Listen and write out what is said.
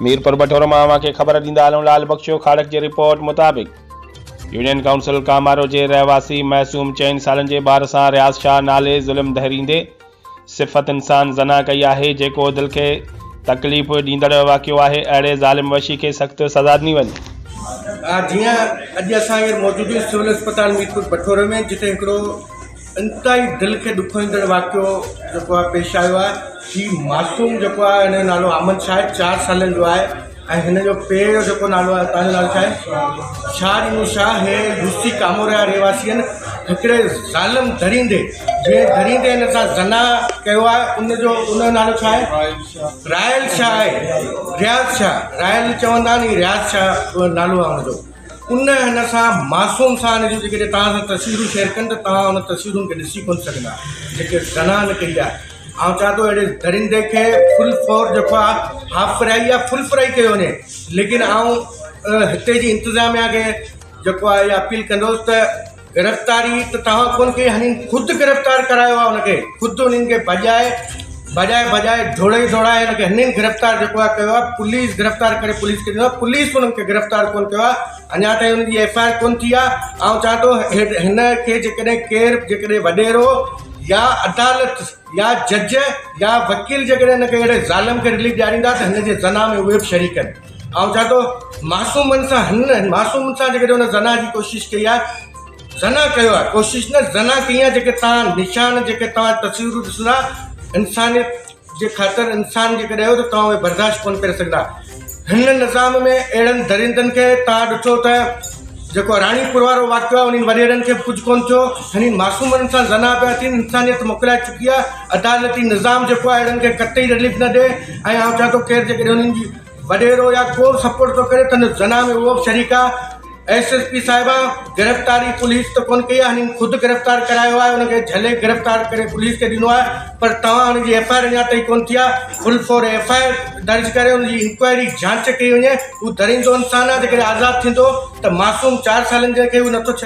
ميرپوربٺورو مان اوهان کي خبر ڏيندا هلون لال بخشو کاڙڪ جي رپورٽ مطابق يونين ڪائونسل ڪامارو جي رهواسي معصوم چئن سالن جي ٻار سان رياض شاهه نالي ظلم دهريندي صفت انسان زنا ڪئي آهي جيڪو دل کي تڪليف ڏيندڙ واقعو آهي اهڙي ظالم وحشي کي سخت سزا ڏني وڃي. جيئن اڄ اسان هينئر موجود آهيون سول اسپتال ميرپور بٺوري ۾ جتي هڪڙو انتهائي دل کي ڏکوئيندڙ واقعو جيڪو آهي پيش آيو آهي هي معصوم جيڪو آهي هن جو نالو احمد شاهه آهي چار سالن جو آهي ۽ هن جو پيء جو جيڪو نالو آهي تنهنجو نالو ڇا آهي شاهه ڏنو شاهه هي يوسي ڪامورا جا رهواسي آهن هڪڙي ظالم دريندي جنهن دريندي هن سان زنا ڪيو آهي ان جو ان جو نالو ڇا آهي رايل شاهه آهي رياض شاهه رايل چوندا آهن هي رياض شاهه نالو آهي هن جو ان هن سان معصوم سان هن جون جيڪڏهن توهان سان تصويرون شيئر ڪن ته توهان ان تصويرن کي ڏسي ڪونه سگهندا جيڪي زنا هن ڪئي آهي آئون چوان ٿو اهڙي درندي کي فل فور جيڪو آهي هاف فرائي يا فل فرائي ڪيو وڃي ليڪن آئون هتي جي انتظاميا کي جيڪو آهي اپيل ڪندوس ته گرفتاري ته توهان ڪونه ڪئي هنن خود گرفتار ڪرايو آهي هن کي خود انهن کي ڀڄائي ڀڄائي ڀڄائي ڊوڙائي ڊوڙائي هن کي هنن گرفتار جيڪو آهي ڪيو آهي پوليس گرفتار ڪري پوليس کي ڏنو آهي پوليس انهن کي گرفتار ڪونه ڪيو آهي اڃا تائين انهن جي ايف I R ڪونه ٿي آهي آئون چوان ٿو هن کي جيڪڏهن ڪير جيڪڏهن وڏيرو يا عدالت يا جج يا وڪيل جيڪڏهن هن کي اهڙي ظالم کي رليف ڏياريندا ته هن جي زنا ۾ اهي به شريڪ آهن. آئون چوان ٿو معصومن سان هن معصومن سان جيڪڏهن هن زنا جي ڪوشش ڪئي آهي زنا ڪيو آهي ڪوشش نه زنا ڪئي آهي جيڪي توهان نشان جيڪي توهان تصويرون ڏسندا انسانيت جي خاطر انسان جيڪڏهن آهيو ته توهان اهي برداشت ڪونه ڪري سگهندا. هن نظام ۾ اهڙن درندن کي توهان ڏٺو ته جيڪو راڻي پور وارو واقعو آهي انهن وڏيرن کي به ڪجهه ڪونه ٿيو هنن معصومن سان زنا پيا ٿين انسانيت موڪلائي چڪي آهي عدالتي نظام جيڪو آهي اهڙن کي قطعي رليف نه ڏي ۽ آئون چوان ٿو ڪير جيڪڏهن انهن جي وڏيرو يا ڪو به سپورٽ ٿو ڪري ته هن زنا ۾ اهو به شريڪ آهي ايس ايس پي صاحبه گرفتاري پوليس ته ڪونه ڪئي آهي هنن خود گرفتار ڪرايو آهي ان کي جهلي گرفتار ڪري پوليس کي ڏنو آهي پر توهان ان جي ايف I R اڃا تائين ڪونه ٿي آهي full for F I R درج ڪري ان جي انڪوائري جانچ ڪئي وڃي هو درندو انسان آهي جيڪڏهن آزاد ٿيندو ته معصوم چار سالن جي کي هو نٿو ڇڏي.